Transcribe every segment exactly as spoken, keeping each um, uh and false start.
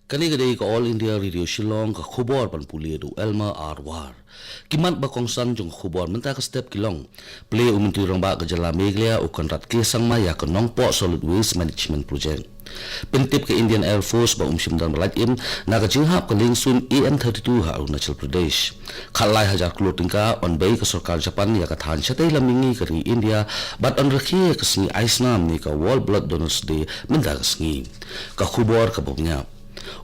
Kane ka dei ka All India Radio Shillong, ka khubor ban pule da u Elmer R War. Ki mat ba kongsan jong ka khubor mynta ka step ki long: Plie u Myntri Rangbah ka jylla Meghalaya u Conrad K Sangma ïa ka Nongpoh Solid Waste Management Project. Pyntip ka Indian Air Force ba um shym don ba lait im na ka jinghap ka liengsuiñ A N thirty-two ha Arunachal Pradesh. Khatlai hajar klur tyngka yn bei ka sorkar Japan ïa ka thaiñ shatei lam mihngi ka ri India bad yn rakhe ïa ka sngi ai snam ne ka World Blood Donors Day mynta ka sngi. Ka khubor kaba bniah.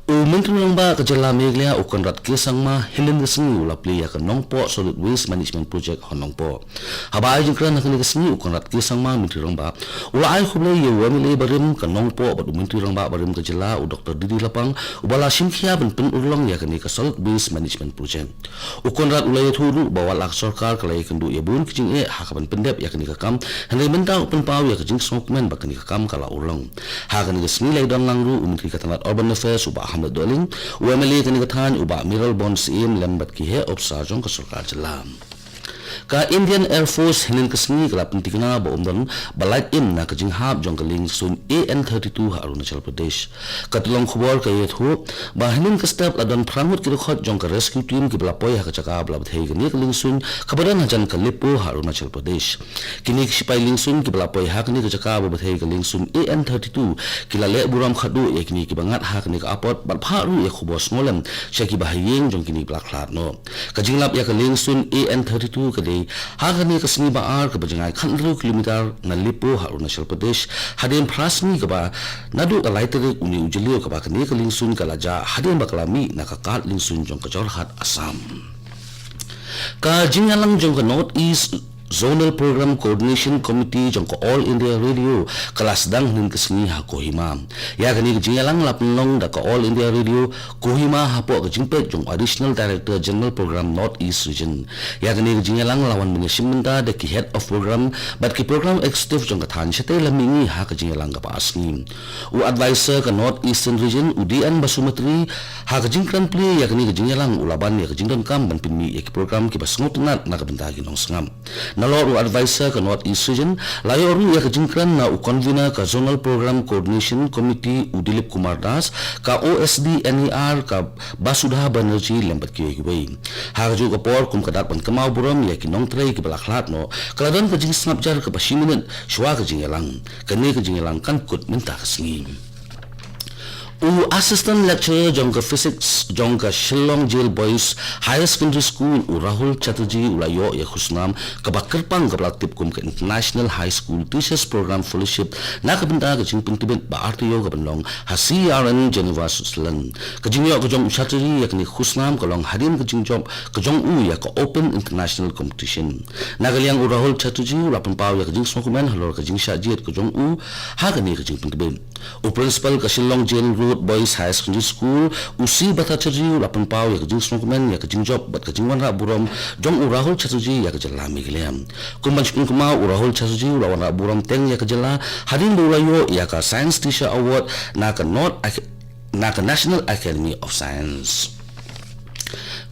U Myntri Rangbah ka jylla Meghalaya u Conrad K Sangma hynnin ka sngi u la plie ïa ka Nongpoh Solid Waste Management Project ha Nongpoh. Haba ai jingkren ha kane ka sngi u Conrad K Sangma, Myntri Rangbah, u la ai khublei ïa u M L A barim ka Nongpoh bad u Myntri Rangbah barim ka jylla u Doctor D D Lapang uba la shim khia ban pynurlong ïa kane ka Solid Waste Management Project. U Conrad u la ïathuh ruh ba wat la ka sorkar ka la ïakynduh ïa bun ki jingeh ha kaban pyndep ïa kane ka kam, hynrei mynta u pynpaw ïa ka jingsngewkmen ba kane ka kam ka la urlong. Ha kane ka sngi la ïadon lang ruh u Myntri ka tnat Urban Affairs u Bah Ahmed Dohling, u M L A kane ka thaiñ u Bah Mayralborn Syiem lem bad ki heh ophisar jong ka sorkar jylla. Ka Indian Air Force hynnin ka sngi ka la pynthikna ba um don ba lait im na ka jinghap jong ka liengsuiñ A N thirty-two ha Arunachal Pradesh. Ka tyllong khubor ka ïathuh ba hynnin ka step la don phra ngut ki dkhot jong ka rescue team kiba la poi ha ka jaka ba la bthei kane ka liengsuiñ kaba don hajan ka Lippo ha Arunachal Pradesh. Kine ki sipai liengsuiñ kiba la poi ha kane ka jaka ba bthei ka liengsuiñ A N thirty-two ki la leh burom khatduh ïa kine kiba ngat ha kane ka apot bad phah ruh ïa ka khubor sngewlem sha kiba ha ïing jong kine ba la khlad noh. Ka jinglap ïa ka liengsuiñ A N thirty-two ka dei ha kane ka sngi ba ar kaba jngai khathynriew kilometer na Lippo ha Arunachal Pradesh hadien phra sngi kaba naduh ka lai tarik une u Jylliew kaba kane ka liengsuiñ ka la jah hadien ba ka la mih na ka kad liengsuiñ jong ka Jorhat, Assam. Ka jingïalang jong ka North East Zonal Program Coordination Committee jong ka All India Radio ka la sdang hynnin ka sngi ha Kohima. Ïa kane ka jingïalang la pynlong da ka All India Radio Kohima hapoh ka jingpeit jong Additional Director General Program North East Region. Ïa kane ka jingïalang la wan ban ïashim bynta da ki Head of Program bad ki Program Executive jong ka thaiñ shatei lam mihngi ha ka jingïalang kaba ar sngi. U Advisor ka North Eastern Region u D N Basumatary ha ka jingkren plie ïa kane ka jingïalang u la ban ïa ka jingdonkam ban pynmih ïa ki program kiba sngewtynnat na ka bynta ki nongsngap. Nalor u Advisor ka North East Region la ïoh ruh ïa ka jingkren na u Convener ka Zonal Program Coordination Committee u Dilip Kumar Das, ka O S D N E R ka Basudha Banerjee lem bad kiwei kiwei. Ha kajuh ka por kum ka dak ban kynmaw burom ïa ki nongtrei kiba la khlad noh, ka la don ka jingsngap jar kaba shi minit shuwa ka jingïalang. Kane ka jingïalang kan kut mynta ka sngi. U Assistant Lecturer jong ka Physics jong ka Shillong Jail Boys Higher Secondary School u Rahul Chatterjee u la ïoh ïa ka khusnam kaba kyrpang kaba la tip kum ka International High School Teachers Program Fellowship na ka bynta ka jingpyntbit ba artaïew kaban long ha C E R N Geneva, Switzerland. Ka jingïoh ka jong u Chatterjee ïa kane ka khusnam ka long hadien ka jingjop ka jong u ïa ka Open International Competition. Na ka liang u Rahul Chatterjee u la pynpaw ïa ka jingsngewkmen halor ka jingshah jied ka jong u ha kane ka jingpyntbit. U Principal ka Shillong Jail Road Boys Higher Secondary School u C Bhattacharjee u la pynpaw ïa ka jingsngewkmen ïa ka jingjop bad ka jingwanrah burom jong u Rahul Chatterjee ïa ka jylla Meghalaya. Kum ban sngewkmen u Rahul Chatterjee u la wanrah burom teng ïa ka jylla hadien ba u la ïoh ïa ka Science Teacher Award na ka North Ac-, na ka National Academy of Science.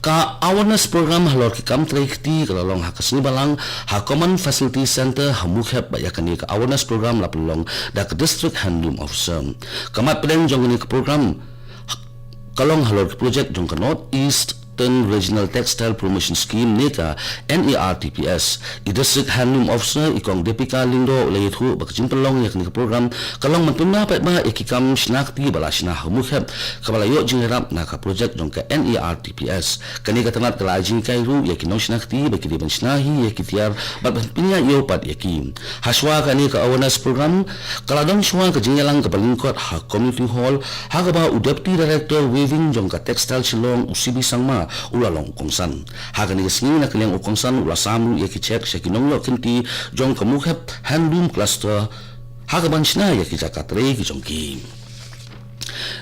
Ka awareness program halor ki kam trei kti ka la long ha ka sngi Balang ha Common Facility Centre ha Mukhep bad ïa kane ka awareness program la pynlong da ka District Handloom Officer. Ka mat pdeng jong kane ka program ka long halor ki project jong ka North Eastern Regional Textile Promotion Scheme ne ka N E R T P S. I District Handloom Officer i Kong Dipika Lyngdoh u la ïathuh ba ka jingpynlong ïa kane ka program ka long ban pynbna paidbah ïa ki kam shna kti ba la shna ha Mukhep kaba la ïoh jingïarap na ka project jong ka N E R T P S. Kane ka tnat ka la ai jinghikai ruh ïa ki nongshna kti ba ki dei ban shna hi ïa ki tiar bad ban pynïaid ïew pat ïa ki. Hashwa kane ka awareness program ka la don shwa ka jingïalang kaba lyngkot ha Community Hall ha kaba u Deputy Director Weaving jong ka Textile Shillong u C B Sangma u la long u kongsan. Ha kane ka sngi na ka liang u kongsan u la sam ruh ïa ki cheque sha ki nongïoh kynti jong ka Mukhep Handloom Cluster ha kaban shna ïa ki jaka trei ki jong ki.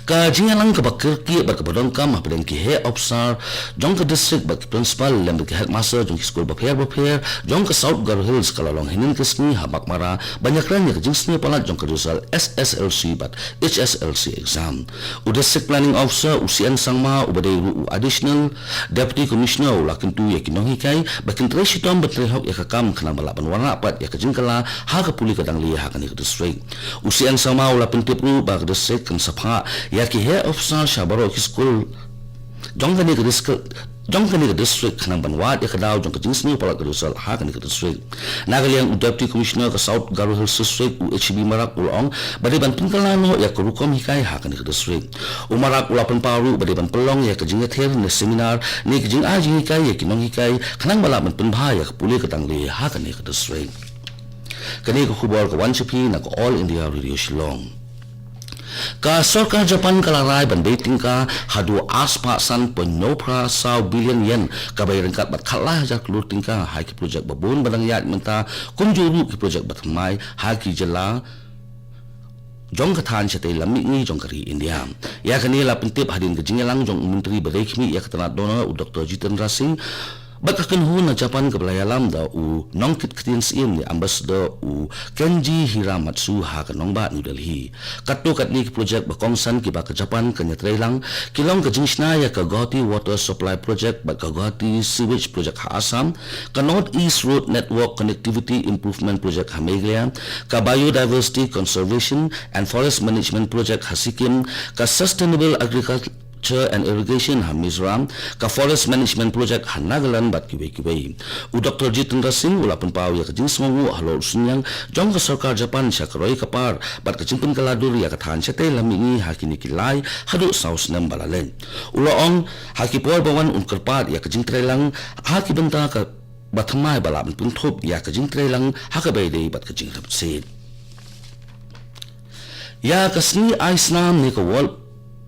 Ka jingïalang kaba kyrkieh bad kaba donkam hapdeng ki heh ophisar jong ka district bad ki principal lem bad ki headmaster jong ki skul bapher bapher jong ka South Garo Hills ka la long hynnin ka sngi ha Baghmara ban ïakren ïa ka jingsniew palat jong ka result S S L C bad H S L C exam. U District Planning Officer u C N Sangma uba dei ruh u Additional Deputy Commissioner u la kyntu ïa ki nonghikai ba kin trei shitom ban trei hok ïa ka kam khnang ba lah ban wanrah pat ïa ka jingkylla ha ka pule ka dangle ha kane ka district. U C N Sangma u la pyntip ruh ba ka district kan sa phah ïa ki heh officer sha baroh ki skul jong kane ka district, jong kane ka district, khnang ban wad ïa ka daw jong ka jingsniew palat ka result ha kane ka district. Na ka liang u Deputy Commissioner ka South Garo Hills District, u H B Marak, u la ong ba dei ban pynkylla noh ïa ka rukom hikai ha kane ka district. U Marak u la pynpaw ruh ba dei ban pynlong ïa ka jingïathir ne seminar ne ka jingai jinghikai ïa ki nonghikai, khnang ba lah ban pynbha ïa ka pule ka tangle ha kane ka district. Kane ka khubor ka wan sha phi na ka All India Radio Shillong. Ka sorkar Japan ka la rai ban bei tyngka haduh arspah san point hynñiew phra saw billion yen, kaba ïaryngkat bad khatlai hajar klur tyngka, ha ki projek babun ba dang ïaid mynta, kumjuh ruh ki projek ba thymmai ha ki jylla jong ka thaiñ shatei lam mihngi jong ka ri India. Ïa kane la pyntip hadien ka jingïalang jong u Myntri ba dei khmih ïa ka tnat DoNER, u Doktor Jitendra Singh, bad ka kynhun na Japan kaba la ïalam da u nongkit ktien syiem ne Ambassador, u Kenji Hiramatsu, ha ka nongbah New Delhi. Katto katne ki projek ba kongsan kiba ka Japan kan ïatreilang ki long ka jingshna ïa ka Guwahati Water Supply Project bad ka Guwahati Sewage Project ha Assam, ka North East Road Network Connectivity Improvement Project ha Meghalaya, ka Biodiversity Conservation and Forest Management Project ha Sikkim, ka Sustainable Agriculture and Irrigation ha Mizoram, ka Forest Management Project ha Nagaland bad kiwei kiwei. U Doktor Jitendra Singh u la pynpaw ïa ka jingsngewnguh halor u synñiang jong ka sorkar Japan sha ka roi ka par bad ka jingpynkylla dur ïa ka thaiñ shatei lam mihngi ha kine ki lai haduh saw snem ba la leit. U la ong, ha ki por ba wan un kyrpad ïa ka jingtreilang ha ki bynta kaba thymmai ba lah ban pynthup ïa ka jingtreilang ha kaba ïadei bad ka jingrep siej. Ïa ka sngi ai snam ne ka World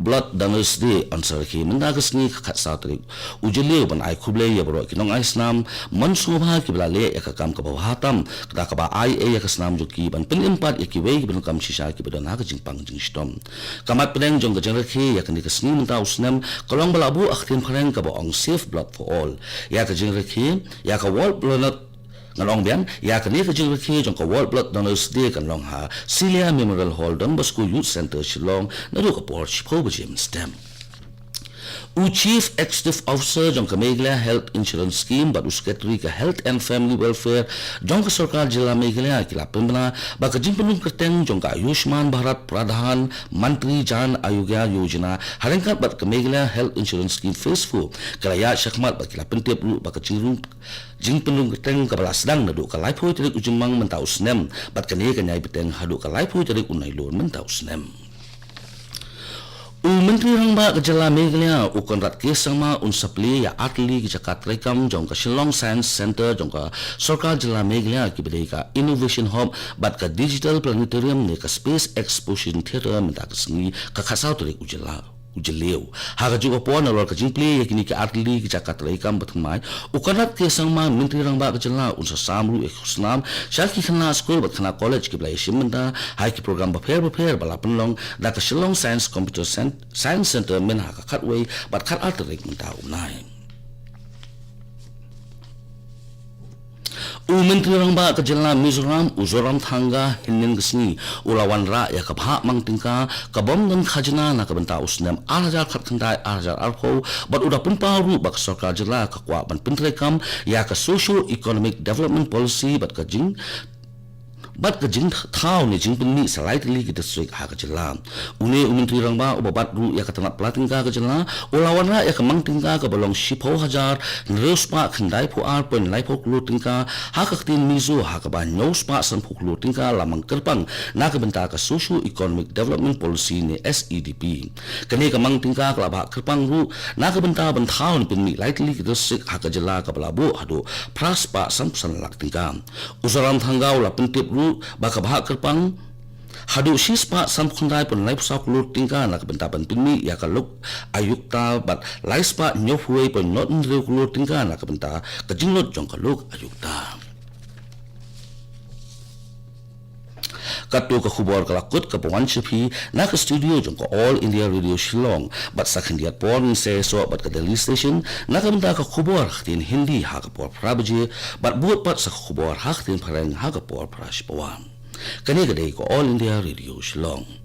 Blood Donors Day yn sa rakhe mynta ka sngi, ka khatsaw tarik u Jylliew, ban ai khublei ïa baroh ki nongai snam mon sngewbha kiba la leh ïa ka kam kaba bha tam, da kaba ai ei ïa ka snam jong ki ban pynim pat ïa kiwei ki ba donkam shisha kiba don ha ka jingpang jingshitom. Ka mat pdeng jong ka jingrakhe ïa kane ka sngi mynta u snem ka long ba la buh ha ka ktien phareng kaba ong Save Blood for All. Ïa ka jingrakhe ïa ka World Blood, ngan ong biang, ïa kane ka jingrakhe jong ka World Blood Donors Day kan long ha Celia Memorial Hall, Don Bosco Youth Centre, Shillong, naduh ka por shiphew baje mynstep. U Chief Executive Officer jong ka Meghalaya Health Insurance Scheme bad u Secretary ka Health and Family Welfare jong ka sorkar jylla Meghalaya ki la pynbna ba ka jingpynrung kyrteng jong ka Ayushman Bharat Pradhan Mantri Jan Arogya Yojana ha ryngkat bad ka Meghalaya Health Insurance Scheme Phase four ka la ïaid shakhmat bad ki la pyntip ruh ba ka jingrung jingpynrung kyrteng kaba la sdang naduh ka laiphew tarik u Jymmang mynta u snem bad kane kan ïai bteng haduh ka laiphew tarik u Nailur mynta u snem. U Myntri Rangbah ka jylla Meghalaya u Conrad K Sangma un sa plie ïa artylli ki jaka treikam jong ka Shillong Science Centre jong ka sorkar jylla Meghalaya kiba dei ka Innovation Hub bad ka Digital Planetarium ne ka Space Exposition Theatre mynta ka sngi, ka khatsaw tarik u Jylla u Jylliew. Ha kajuh ka por nalor ka jingplie ïa kine ki artylli ki jaka treikam ba thymmai, u Conrad K Sangma, Myntri Rangbah ka jylla, un sa sam ruh ïa ki khusnam sha ki khynnah skul bad khynnah college kiba la ïashim bynta ha ki program bapher bapher ba la pynlong da ka Shillong Science Computer Cen-, Science Centre mynha ka khatwei bad khatar tarik mynta u bnai. U Myntri Rangbah ka jylla Mizoram, u Zoramthanga, hynnin ka sngi u la wanrah ïa ka bhah mang tyngka ka bym don khajna na ka bynta u snem ar hajar khatkhyndai ar hajar arphew, bad u da pynpaw ruh ba ka sorkar jylla ka kwah ban pyntreikam ïa ka Socio Economic Development Policy bad ka jing bad ka jingthaw ne jingpynmih sa lai tylli ki district ha ka jylla. Une u Myntri Rangbah uba bat ruh ïa ka tnat pla tyngka ka jylla u la wanrah ïa ka mang tyngka kaba long shiphew hajar hynriew spah khyndaiphew ar point laiphew klur tyngka ha ka ktien Mizo, ha kaba hynñiew spah sanphew klur tyngka la mang kyrpang na ka bynta ka Socio Economic Development Policy ne S E D P. Kane ka mang tyngka ka la bhah kyrpang ruh na ka bynta ban thaw ne pynmih lai tylli ki district ha ka jylla kaba la buh haduh phra spah sanphew san lak tyngka. U Zoramthanga u la pyntip ruh ba ka bhah kyrpang haduh shi spah sanphew khyndai point laiphew saw klur tyngka na ka bynta ban pynmih ïa ka Lok Ayukta bad lai spah hynñiewphew wei point nod hynriew klur tyngka na ka bynta ka jinglut jong ka Lok Ayukta. Katto ka khubor ka la kut kaba wan sha phi na ka studio jong ka All India Radio Shillong, bad sa khyndiat por ngin sa ïasoh bad ka Delhi Station na ka bynta ka khubor ha ka ktien Hindi ha ka por phra baje, bad bud pat sa ka khubor ha ka ktien Phareng ha ka por phra shi pawa. Kane ka dei ka All India Radio Shillong.